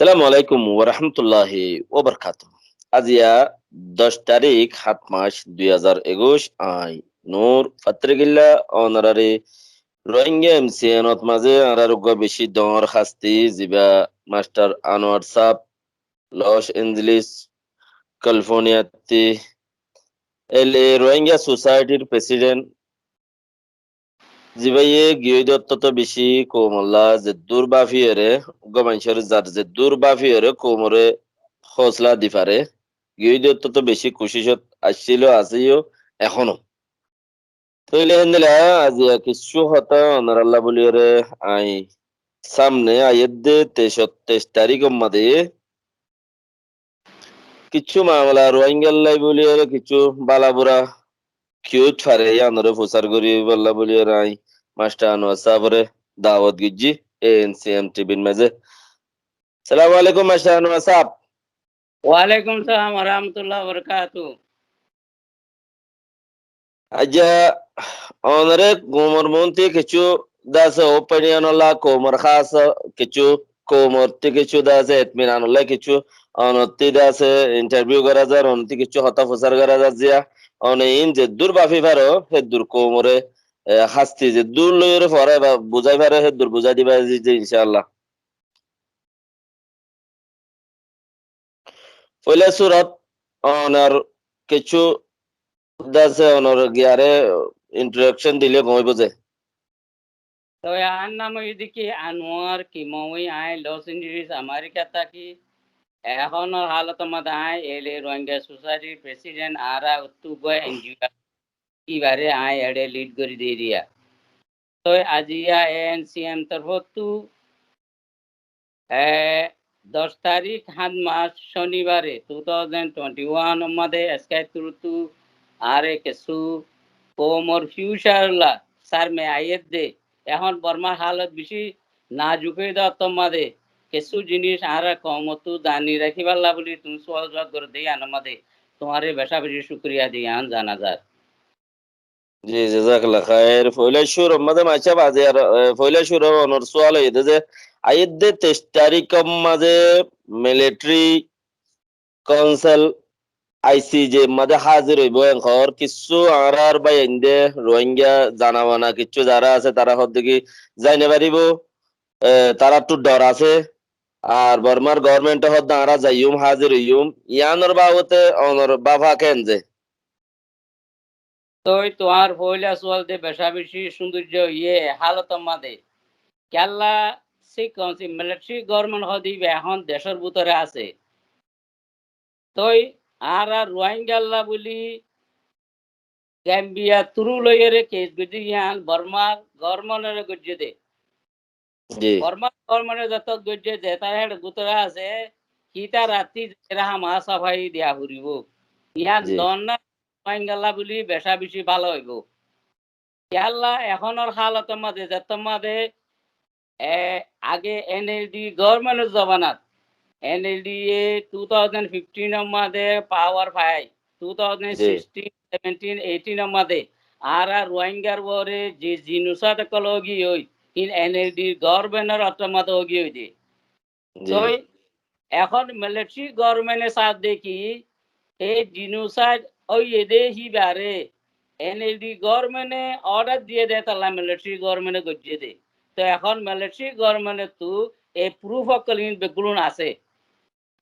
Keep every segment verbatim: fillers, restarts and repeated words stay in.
Assalamu alaikum warahmatulláhi wabarakátuhu. Aziya doc tarík, háñt mac, dui házar ekuic, añí Nur Fatrigilla, onorari Rohingya M C N ot mazé añárar uggwá bicí doñr hásti, ziba Mastar Anwar sáb Los Angeles, California ttí L A Rohingya Society r president, zibaye giyói de ottót bicí koumolla zeddúr báfiyoré, uggwá maincór zar zeddúr báfiyoré koumoré hóosla di faré, giyói de ottót bicí kucícot accíl ó, asé yó, ehóno. Tóile héndilla aziya kiccú hotá onorálla bóliyoré añí sámne aiyédde teic, teic tarík ot mazé kiccú mamela Ruáinggallá bóliyoré kiccú bála bura ki óit faré yíanoré fusár goríbolla bóliyoré añí Mastar Anwar sáforé dawot goijjí A N C M T V r mazé. Assalamu alaikum Mastar Anwar sáb. Walaikum salam wa rahmatullahi wa barakatuhu. Aijja onoré koumor muúntu kiccú de asé opinion olla, koumor hás kiccú, koumor ttí kiccú de asé itminan olla kiccú, onor ttí de asé interview gorá zar, onor ttí kiccú hotá fusár gorá zar ziya, one iín zeddúr báfi faró, héddur koumoré, e, hásti zeddúr loiyoré forái ba buzái faró, héddur buzái diba ziya, incáalla. Foila surot onor kiccú de asé, onor giyaré introduction dile gom óibo ze. Toi añár nam óilde ki Anwar Kimowi, añí Los Angeles, America táki. Ehónor hálot ot mazé añí L A Rohingya Society r president, añára uttú uggwá N G O ibáre añí eçé lead gorí diyé diya. Toi aziya A N C M torfóttu, e, doc tarík, háñt mac, cónibare, two thousand twenty-one ot mazé Skype through ttu añáre kessú koumor future olla sarme aiyédde. Ehón Bormar hálot bicí nazuk óiye de ottót mazé kessú jiníc añára koumottú zani rakíbolla bóli tuñí suwal zuwab goródde yíanor mazé tuáñre beca beci cúkuriya di yián zana zar. Ji, jazakallah khair. Foila cúrur mazé maicá bazi ar, e, foila cúrur onor sual óiye de ze, aiyédde teic tarík ot mazé military council I C J mazé házir óibo, enkor kissú añárar báiyain de Rohingya zanabana kissú zará asé, tará hoddé ki zai no faribó, e, taráttu dhor asé. Ar Bormar government e hoddé añára zaiyum, házir óiyum, yiánor babote onor báfa keén ze? Toi tuáñr foila sual de beca beci cúndorjo óiye hálot ot mazé. Kiyólla, se kouncil, military government hoó de íba ehón decór bútore asé. Toi añára Ruáinggalla bóli Gambia through loiyóre case goijjé yián Bormar government ore goijjé de. Ji. Bormar government e zetót goijjé de, tará héçe bútore asé, hítara ttí zaiyóre hámaha safai diya foribó. Yián Ji. Don na Ruáinggalla bóli beca beci bála óibo. Kiyólla ehónor hálot ot mazé, zettót mazé, e, age N L D government or zobanat, N L D ye two thousand fifteen ot mazé power fai, two thousand sixteen, seventeen, eighteen ot mazé añára Ruáinggar uore ze genocide ókkol ógi ói, hín N L D government or ottót mazé ógi ói de. Ji. Toi ehón military government e saá de ki, e genocide óiye de híbare N L D government e order diye de, tolla military government e goijjé de. Toi ehón military government ottu e proof ókkol hín beggún asé.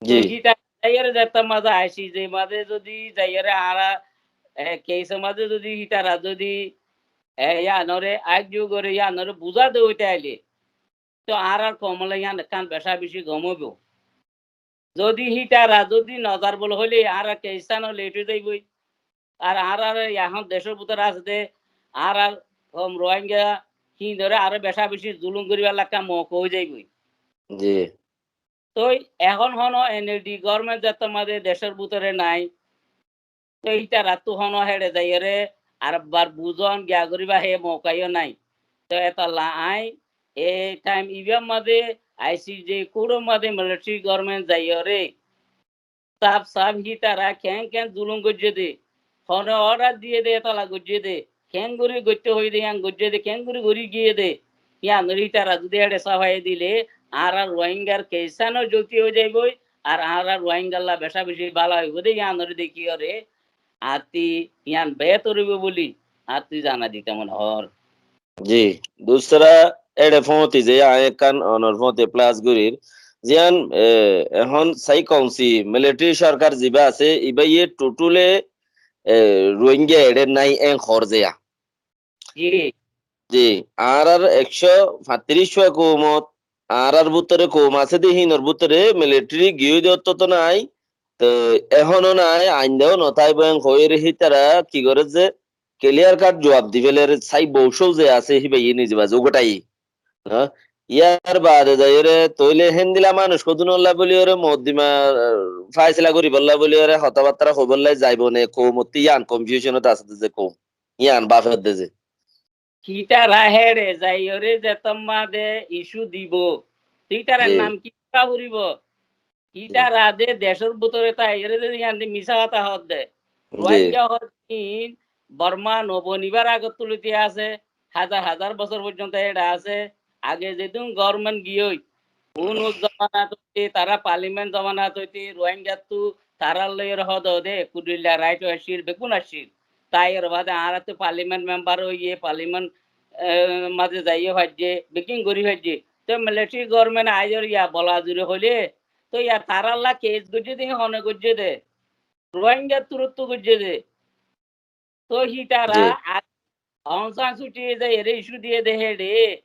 Toi Ji. hítara zaiyóre zettót mazé I C J mazé zodi zaiyóre añára, e, case or mazé zodi hítara zodi, e, yiánore argue gore, yiánore buzá de óite aile, to añárar koumolla yián ekkán beca beci gom óibo. Zodi hítara zodi no zar bóli hoile añárar case tán late ói zaiboi. Ar añárar ehón decór bútore asé de, añárar koum Ruáingga híndore aró beca beci zulum goríbolla ekkán mouka ói zaiboi. Ji. Toi ehón honó N L D government zettót mazé decór bútore nai, toi hítarattú honó héçe zaiyóre arekbar buzon giya goríba hé mouka yó nai. Toi etolla añí e time ibár mazé I C J court or mazé military government zaiyóre saf saf hítara keén keén zulum goijjé de, hone order diye de, etolla goijjé de, keéngorí goittó hoiyé de, yián goijjé de, keéngorí gorí giyé de, yiánore hítara zodi héçe safai dile, añárar Ruáingar keissáno zoti ói zaibói, ar añárar Ruáingalla becá-becí bála óibo dé, yíanoré dekíyoré, añáttu yían beétor óibo bóli añáttu zana dita mone hoór. Ji, dusra éçe fóñti ze aññí ekkán onor fóñti plas gorír. Ziyán, e, ehón sai koumsi militari sorkar zibá asé, ibáye thotúle, e, Ruáinga eçé nái en hoór zeya. Ji. Ji, añárar ekcó fañtiríc fua koumot, añárar bútore koum asé dé hínor bútore militari giyói dé ottót nái, toi ehóno nái, aindá ó notáibo en hoiyóre hítara ki goré ze, kiliyar kat zuab di félaiyóre sai boucóu ze asé híbaye nize baze ugothái. Há? Yar baade zaiyóre tóile héndilla manúic hodúnolla bóliyoré moddima, e, fáisela goríbolla bóliyoré hotábattára hoibólla zaibo né, koumottú yían konfiúconot asé dé ze koum. Yían báfedde ze. Hítara héçe zaiyóre zetómma de iccú dibou, hítarar nam ki gorá foribóu? Hítara de decór bútore táiyore de yían de misá hotá hoódde. Ruáinga hoódde hín Borma no bonibár agottú lóti asé, házar házar bosór foijjonto éçe asé. Age zedún goórment giyói, Unus zomanat óite, tará parliament zomanat óite, Ruáingattú tarár loiyóre hoóde hoóde ekku dhoilla rait accíl, beggún accíl. Táiyore baade añáráttu parliament membar óiye, parliament, e, mazé zaiyó faijjé, beggín gorí faijjé. Toi militari goórment aiyóre yá bola zure hoilé, toi yá tarálla kes goijjé dé, hone goijjé dé, Ruáingar turuttú goijjé dé. Toi hítara ar Aung San Suu Kyi ze ere iccú diyé dé héçe,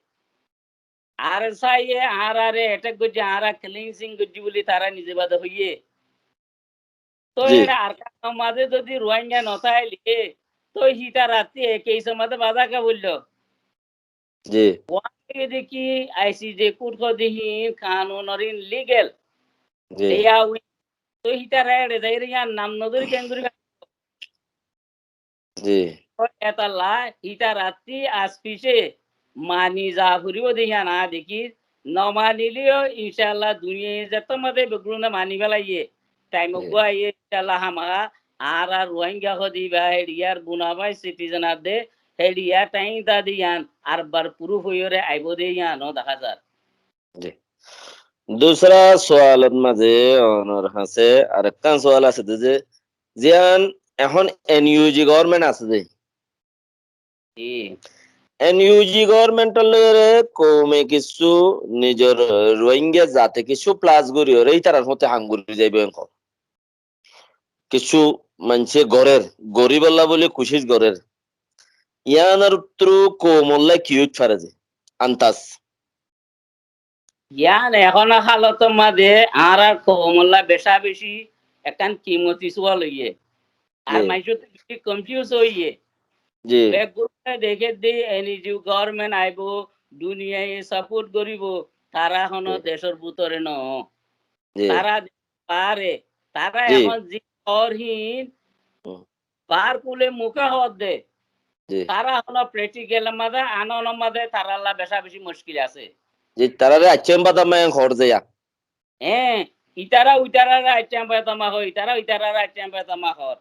ARSA ye añáráre etek goijjé, añára cleansing goijjí bóli tará nize baade hoiyé. Toi ere Arkanor mazé zodi Ruáinga notáile, toi hítarattú e keisor mazé bazá ké foilló? Uáñge deki ICJ kurt hoóde hín kanunor hín ligel. Toi hítara éçe zaiyóre yían nam nodóri keéngorí Ji. Toi etalla hítarattú asfice mani za foribóu de yían aññí dekír. No manileyó incaallah duniyai zettót mazé beggúne mani félaiyé. Thaim uggúa aiyé incaallah hámaká añára Ruáinga hoóde ibá héçiyar bona fide citizen adde, héçiyar thaim dade yían arbar proof óiyoré aibóu de yían ó dehá zar. Ji. Dusra sualot mazé onor hañsé arekkán sual asé de ze, ziyán ehón NUG goórment asé de. Ji. NUG goórmentor loiyóre koume kissú nizor Ruáinga zate kissú plas goríyoré ítarar fúañti ham gorí zaibou enkó. Kissú maincé gorér, goríbolla bóli kucíc gorér. Yíanor tru koumolla ki óit fare ze? Antas. Yían ehón halotor mazé añárar koumolla becá-becí ekkán kimoti sual óiye. Ar maincóttu beci confuse óiye. Ji. Beggúne dekédde NUG goórment aibóu, duniyai saport goríbou, tará honó decór bútore noó. Ji. Tará de fare, tará ehón zi hoór hín, bar kule muké hoódde. Ji. Tará honó prektikelor mazé, anonor mazé tarálla becá-becí muckil asé. Ji, taráre aiccám badama en hoór zeya. Eé, itará uitarare aiccám badama hoó, itará uitarare aiccám badama hoór.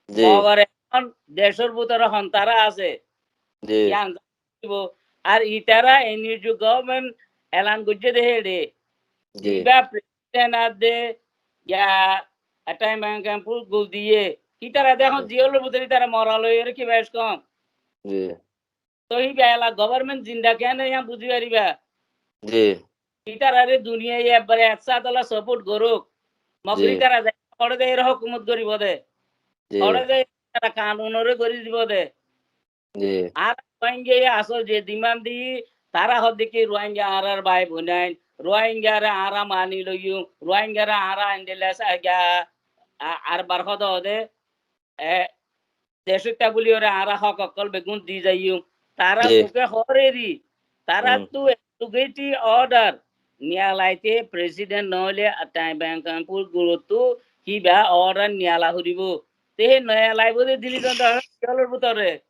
Ji. Mogor ehón decór bútore hon tará asé. Ji. Yían dibo. Ar itará NUG goórment elan goijjé de héçe. Ji. Ibá president adde ya Atai Maingkam pul gul diye. Itará de ehón jiyólor bútore itará mora loiyóre ki bec kom. Ji. Toi ibá ela goórment zinda keéne yían buzí faribá. Ji. Itarare duniyai ekbare ek sátolla saport gorók. Mogor itará zai, hoçé zai ere hókumot goríbou de. Ji. Hoçé zai ere kanunore gorí dibou de. Ji. Ar Ruáinga asé ze diman di, tará hoódde ki Ruáinga añárar bái boin ain, Ruáingare añára mani loiyum, Ruáingare añára endilla sa-, ga-, a-, arbar hoóde hoóde, e, decóitta bóliyoré añára hók ókkol beggún di zaiyum. Tará muké hoór eri, taráttu executive order niyalaité president noóile Atai Maingkam pul gulottu kibá order niyala foribóu. Te hé niyalaibóu de dili zon de jiyólor bútore.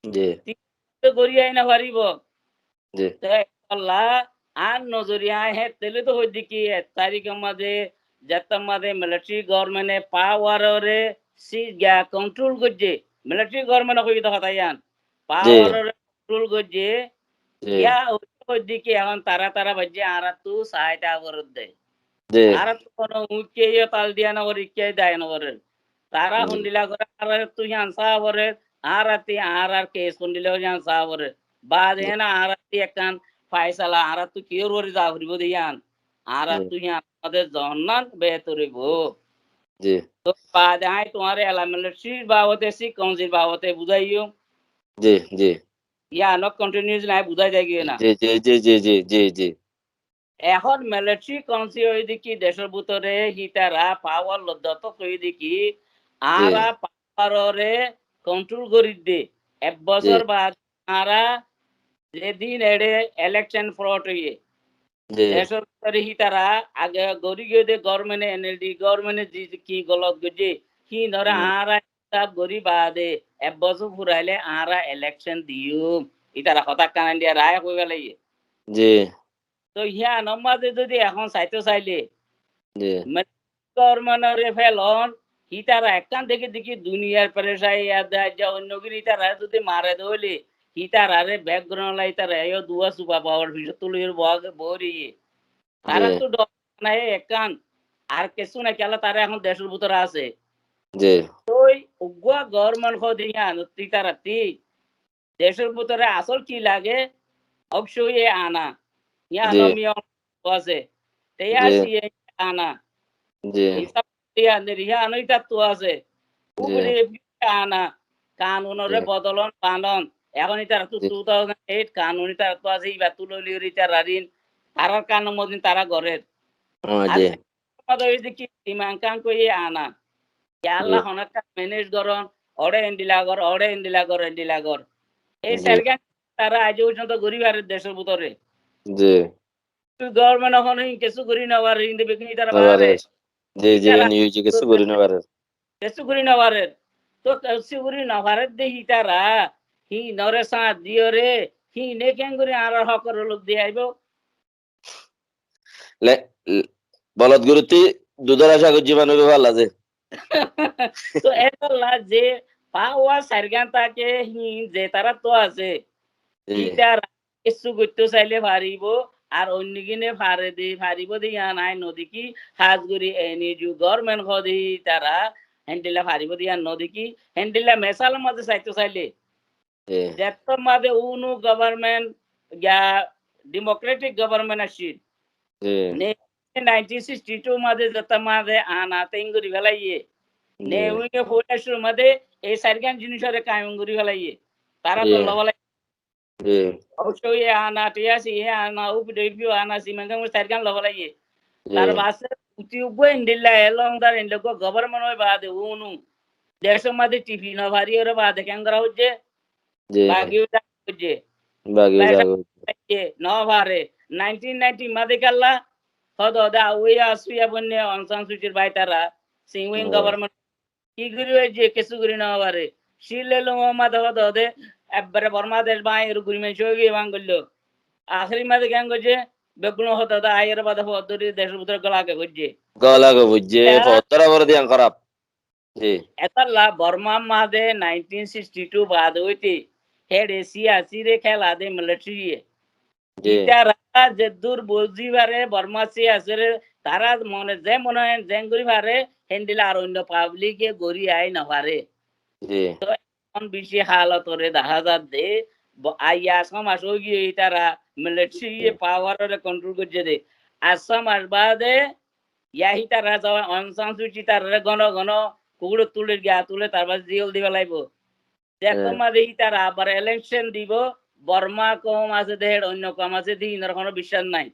Ji. Te gorí aái no faribóu. Ji. Te etolla añár nozoriya aññí héttolla to hoidde ki ek tarikor mazé, zettór mazé militari goórmente pawarore si-, giya kontrol goijjé. Militari goórmente hoiyé de hotá yían. Pawarore kontrol goijjé. Ji. Yá óile hoóidde ki ehón tará tará baijjé añáráttu saáita gorédde. Ji. Añáráttu hono uñikká yó tal diya nogorér, ikká yó daya nogorér. Tará hondilla goré añáráttu hían saá forer, añárátti añárár kes hondilla gorí hían saá forer. Baade hían añáráttu ekkán faisala añáráttu kiyór gorí zaa foribó de hían. Añáráttu hían amádé zonnán behétor óibo. Ji. Tóu baade aññí tuáñre ela militari'r babote, sikonsir babote buzáiyum. Ji, ji. Yían ó continuous nai, buzái zai giyé na. Ji, ji, ji. Ehón militari konsi óiye de ki decór bútore hítara pawar lodde óttok óiye de ki, añára pawarore kontrol gorídde. Ek bosór baade añára zedin eçé elekcon frod óiye, decór bútore hítara age gorí giyé de gormente, en el di gormente ze ki golot goijjé, híinore añára hísab gorí baade ek bosór furaile añára elekcon diyum. Ítara hotá ekkán India raye hoi felaiyé. Ji. Tóu híanor mazé zodi ehón saito saile, ji, me-, gormentore felon, hítara ekkán deki deki duniyar pressure yá de aijja oinno gin ítara zodi mare de óile, ítarare background la ítara yó duwa super power fisóttu loi boói, boói roiyé. Taráttu dor nai ekkán, ar kessú nai, kiyólla tará ehón decór bútore asé. Ji. Tói uggúa gorment hoó de hían, ítarattí decór bútore asól ki lage, ókcoi ana. Hían ó miyom asé. Teiya siye ana. Ji. Hísab hían der hían ó ítattu asé. Ji. Ubuli ana. Kanunore bodolon, banon. Ehón ítarattú two thousand eight kanun ítarattú asé, íbattú loi loi ítara rin. Tarár kanun motin tará gorér. Ar Muhammad Oiz ki Imran Khan koi ana. Ya Allah, honó ekka manage goron, ore endilla gor, ore endilla gor, endilla gor. Ei sergan tará aijjó foijjonto gori farer decor bútore. Ji. Tui gorment honó hin kessú gori no farer, inde bekkún itara farer. Ji, ji, itara N U G kessú gori no farer. Kessú gori no farer. To kessú gori no farer de itara, hinore sáñt diyore, hine kengori añárar hókor lok di aibo. Le, le, bolot goruttí dudor aca goijjé manúic balla ze. To etolla ze pawar sairgán táke hín ze taráttu asé, ítara kessú goittó sailé faribó, ar oinno gíne fare de, faribó de yián aññí no dekí, hás gorí N U G gorment hoó de ítara héndilla faribó de yián no dekí, héndilla mesal mazé saitó sailé. Zettót mazé unu government, ya, democratic government accíl. Ne, nineteen sixty two mazé zettót mazé ana tein gorí felaiyé. Ne, uine foila cúrur mazé ei sairgán jinícoré kaiyem gorí felaiyé. Tará to lobá laiyé. Oboicco ana, T S C ana, U P W ana, simen gán sairgán lobá laiyé. Tar bade uti uggúa endilla elong dar endilla uggúa government ói bade unu decór mazé tipi no fari ore bade keén gorá foijjé? Bagi zai foijjé. Bagi zai foijjé. No fare. Nineteen ninety mazé kiyólla hoó de, hoó de, Aung San Suu Kyi bonne Aung San Suu Kyir bái tara, Sin Win government ki gorí faijjé? Kessú gorí no fare. Silla Lum mazé hoó de, hoó de, ekbare Borma dec báñgi ore guri manc ói giyé báñgi goilló. Ahéri mazé keén goijjé? Beggún hoó de, hoó de, aiyóre bade fot dóri decór bútore gola goi foijjé. Gola goi foijjé, fot dóra fore de yián hóraf. Ji. Etolla Bormar mazé nineteen sixty two bade óite héçe siyasire kéla de militariye. Ji. Ítara zeddúr buzí fare Bormar siyasire, tará mone ze mone hoó zeén gorí fare, héndilla ar oinno publice gorí ai no fare. Ji. To ehón beci halotore dahá za de, bo-, aijja só mac ói giyé ítara militariye pawarore kontrol goijjé de. Ar só mac bade ya ítara zaba Aung San Suu Kyi tarare gono gono kukuçor tulir giya tule, tar bade ziyol di felaibó. Zettót mazé ítara abar elekcon dibó, Borma koum asé de, héçe oinno koum asé de, inor honó biccác nai.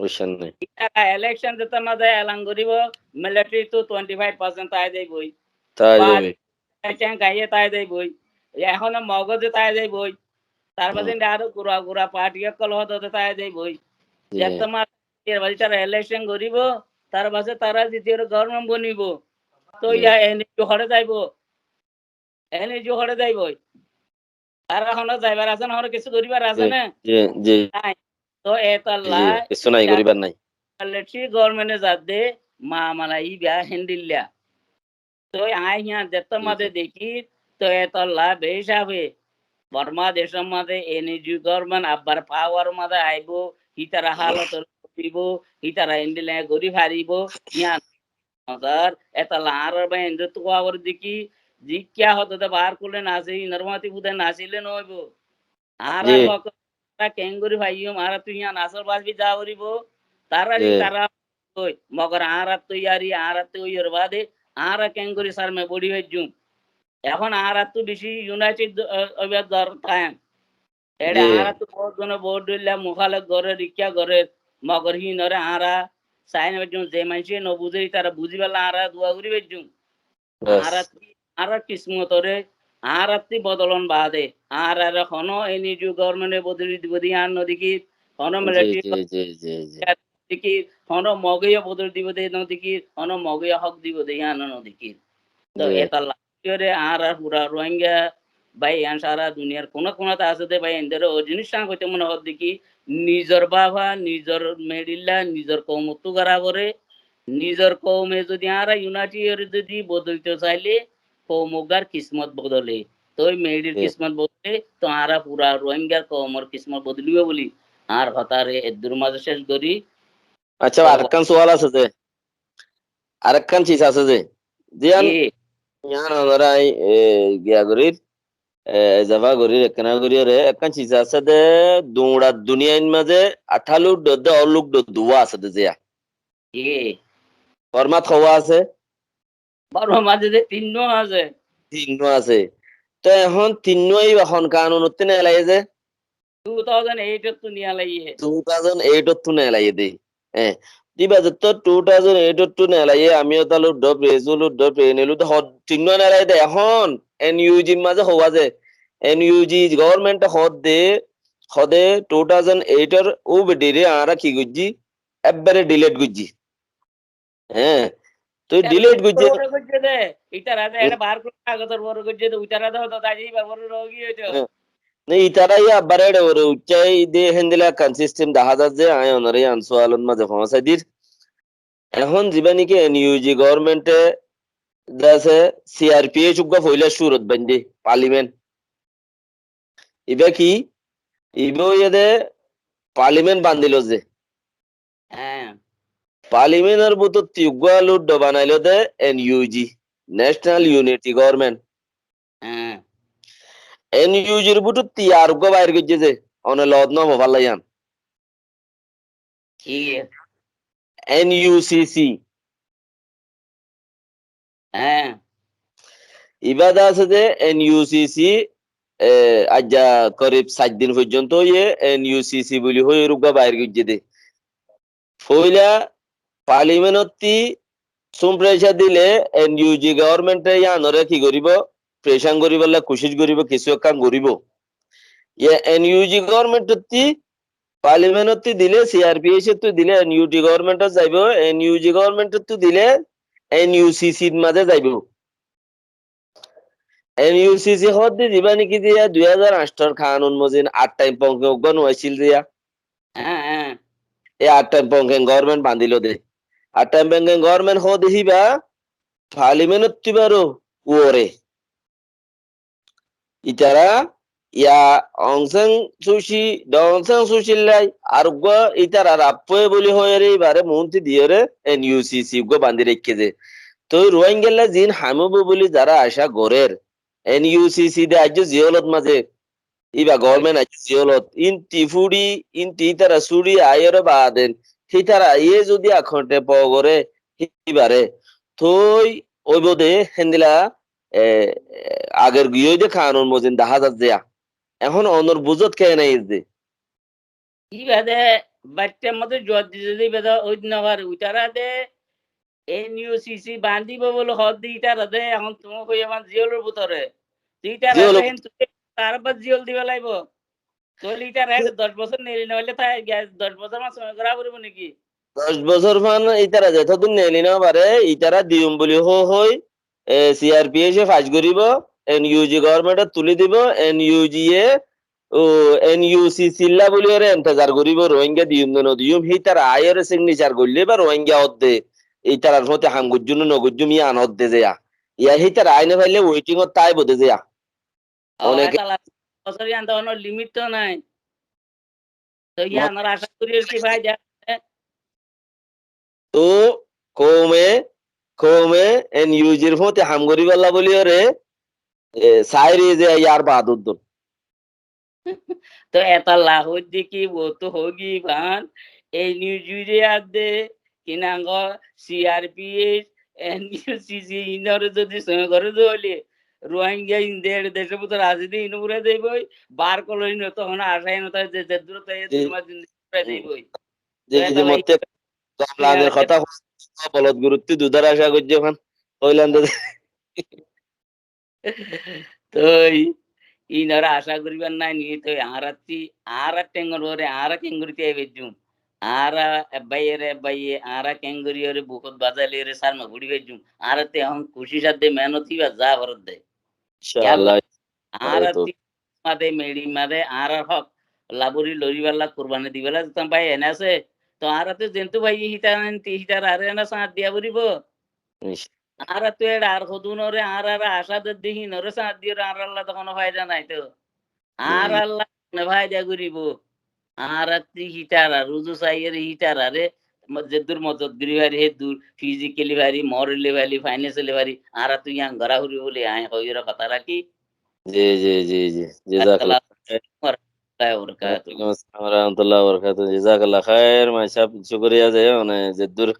Biccác nai. Ítara elekcon zettót mazé elan goribó, militarittú twenty five percent tái zaibói. Tái zaibói. Cengkaiye tái zaibói. Ehóno Mogoze tái zaibói. Tar bade inde aró gura gura party ókkol hoó de tái zaibói. Zettót mazé er bade tará elekcon goribó, tar bade tará zitiyóre government bonibó. To ya N U G hoçé zaibó? N U G hoçé zaibói? Tará honó zaibar asé né, honó kessú goríbar asé né? Ji, ji. Nai. To etolla kessú nai, goríbar nai. Militari government e zadde mamala íba héndilla. Toi aññí yián zettót mazé dekí, toi etolla behisafe Borma decór mazé N U G government abbar power or mazé aibó, hítara hálot or goríbo, hítara endilla gorí faribó, yián no sar, etolla añárar bái endilla hoór deki, zikká hoto de bar goille nasé, inor mati budai nasíle no óibo. Añára Ji. hok, añára keéngori faiyum, añára tui yián asól bas biza goríbo, tará ri Ji. tará ói, mogor añára toiyari, añára toiyar bade, añára keéngori sarme bori faijjum. Ehón añárattú beci united, eh, óibar dorkar. Eçe Ji. añárattú bout zone bout dhoilla muhálef gorer, ikká gorer, mogor híinore añára sain faijjum, ze maincé no buzé, ítara buzí félé añára dua gorí faijjum. Bes. Añárattú, añárar kismotore, añárattú bodolon bade, añárare hono N U G government e bodoli dibo de yián no dekír, hono Ji, military ji, ji, ji, ji. dekír, hono Moge yo bodol dibo de no dekír, hono Moge yo hok dibo de yián no dekír. To Ji. etolla Iyóre añárar fura Rohingya bái, yián sára duniyar kuna kunat asé de bái, endilla o jinis añí hoito mone hoór de ki, nizor báfa, nizor meçilla, nizor koumottú gora foré, nizor koume zodi añára unite óiyore zodi bodolito saile, koum uggwar kismot bodole, toi meçir Ji. kismot bodole, to añára fura Rohingyar koumor kismot bodolibo buli añár hotáre eddur mazé céc gorí. Accá, To arekkán sual asé de. Arekkán ciz asé de, ziyan, Ji. yián onora, e, giya gorir, e, ezafa gorir, ekkena gorir, e, ekkán ciz asé de, duñra duniyair mazé athá luk dodde, o luk dodde, uwa asé de, ziya. Ji. Bormat howa asé? Bormat mazé de tinnua asé. Tinnua asé. To ehón tinnua iba hon kanun ottú nelaiye de? Two thousand eight ottú niyalaiye. Two thousand eight ottú nelaiye de. Eh, iba zetó two thousand eight ottú nelaiye, ami ota luk do, presu luk do, prene luk do, hod-, tinnua nelaiye de. Ehón N U G mazé howa ze, N U G government e hoó de, hoó de two thousand eight or ubedire añára ki goijjí? Ebbare delete goijjí. Hé, tui Ítara delete goijjé. Boro goijjé de, ítara de Hmm. eçe bar gorí kagozor boro goijjé de, ítara de hoto daji bar boro rogi hoito. Hé. Ne, ítara ya abbar eçe boro uicchá de héndilla ekkán system dahá zar ze, añí onore yián sualor mazé foóñsai dir. Ehón ziba niki N U G government e de asé C R P H uggwá foila curut baindé, parliament. Iba ki? Iba óiye de parliament bandilo ze. Hé. Parliament or bútotti uggwá luddo banailo de N U G, National Unity Government. Hé. N U G r bútotti ar uggwá bair goijjé ze, one lot no fo falla yián. Ki? N U C C. Hé. Ibá de asé de N U C C, e, aijja korib sair din foijjonto óiye N U C C buli hoi uggwá bair goijjé de. Foila parliament otti sum pressure dile N U G government e yiánore ki goribo? Pressure goribolla kucic goribo, kissú ekkán goribo. Ye N U G government otti parliament ottú dile, C R P H ottú dile, N U T government ot zaibo, N U G government ottú dile, N U C C r mazé zaibo. N U C C hoó de ziba niki de dui házar añctor kanun mozin Attaim Pongkeng uggwá no accíl de ya. Hé, hé. E Attaim Pongkeng government bandilo de. Attaim Pongkeng government hoó de híba parliament ottú baro uore. Ítara ya Aung San Suu Kyi, Daw Aung San Suu Kyi lai, ar uggwá ítarar affoye buli hoiyore ibare muúnti diyore N U C C uggwá bandi raikké de. Toi Rohingyalla ziín ham óibo buli zara acá gorér, N U C C de aijjó ziyolot mazé, iba government aijjó ziyolot, inti fúri, inti ítara súri aiyore baaden, hítara aiyé zodi akonte po goré, híbare, toi óibo de héndilla e, ager giyói de kanun mozin dahá zar de ya. Ehón onor buzot keén aiyé de? Ibá de baittar mazé juwab dite de ibá de óit no fare. Uitara de N U C C bandibo buli hoó de itara de ehón tuñí hoiyó fán ziyolor bútore. Ziyolor bútore. Tui itara de hén tui tara bad ziyol diba laibo. Tóile ítara eçe doc bosór neli no faille, tá, doc bosór fán sómoi gorá foribó né ki? Doc bosór fán ítara zetodún neli no fare, ítara diyum buli hoi hoi, e, C R P H e fac goribo, N U G government ot tuli dibo, N U G e, o, N U C C lla buli ore entezar goribo, Rohingya diyum ne no diyum, hítara aiyore signature goille ba Rohingya odde, ítarar fóti ham goijjum ne no goijjum, yián odde zeya. Ya hítara ai no faille waiting ot táibo de zeya. Ó, oneke etala, bosór, yián to honó limit to nai. To yián ar acá gorí ar ki faida? Tó koume, koume en yujir fúti ham goríballa bóli óre, e, sairi ze yar baad uddún. To etolla hoóidde ki, bóut hoógi fán, en yujire adde, kinango, C R P F, N U C C, inore zodi sóñi goré de óile, Ruáingga inde eçe decór bútore asé de, ino fúrai zaibói, bar kolor ino to hono acá ino to ze, ze dúrot aiyé, zi, zi, zi, motte gaflanir hotá hoói, bolot guruttú dudar acá goijjé fán, hoilan de. Toi, inore acá goribar nai ni, toi añárattí, añárar théngor uore, añára kengori tíai faijjum. Añára ebbáiyere ebbáiye, añára kengori ore bukot bazai loiyore sarma furi faijjum. Añárattí ehón kucíc adde mehénot íba za foredde. Incállah. Añárattí made, meçi made, añárar hók labori loribálla, kurbani dibálla, zetan bái ene asé. To añárattí zentú bái hítara, hítara are ene sáñt diya foribó. Añárattú eçe ar hodún ore añárar acá dedde hín ore sáñt diyóre añáralla to hono faida nai to. Añáralla hono faida goríbo? Añárattú hítara, ruzu saiyóre hítara re, mo-, zeddúr modot gorí fari, heddúr physically fari, morally fari, financially fari, añárattú yián gorá foribó buli añí hoiyóre hotá rakí. Ji, ji, ji, ji. Jazakallah. Assalamu alaikum warahmatullahi wabarakatuh. Walaikum assalam warahmatullahi wabarakatuh. Jazakallah khair, main sáb, cúkuriya ze, mane, zeddúr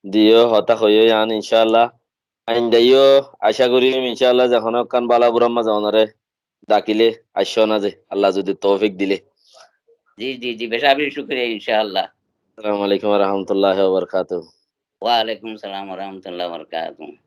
diyó, hotá hoiyó, yián, incállah. Ainda yó acá gorim, incállah, ze honó ekkán bála burar mazé onore dakile aiccó na ze, Allah zodi toufik dile. Ji, ji, ji, beci beci cúkuriya, incállah. Assalamu alaikum warahmatullahi wabarakatuh. Wa alaikum assalam warahmatullahi wabarakatuh.